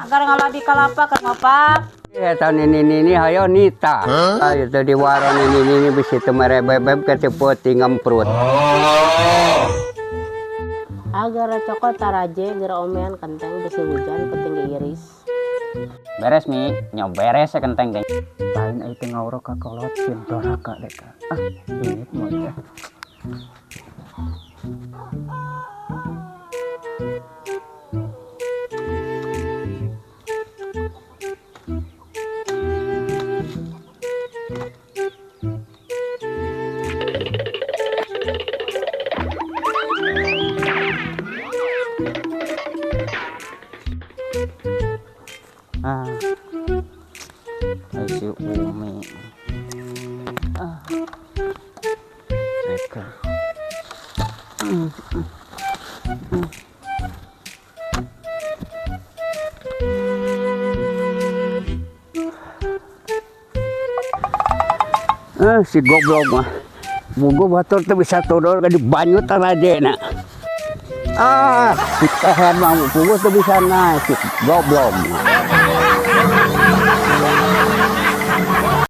Agar ngaladi kalapa keur ngopak. Eta nini-nini hayo nita. Ah, itu di warung nini-nini bisi teu mere bebeb ke teu peuting ngemprut. Agar cokot taraje geura omean kenteng bisi hujan penting iris. Beres Mi, nya beres ya kenteng teh. Lain ai teu ngawrok ka kolot sieun doraka deka. Ah, ini mah ya. Ah. Ai si Umi. Ah. Reka. Ah, si goblok mah. Bugo batur teu bisa tudor ka di banyu tarajena. Ah, si teher mah bugo teu bisa naik si goblok mah.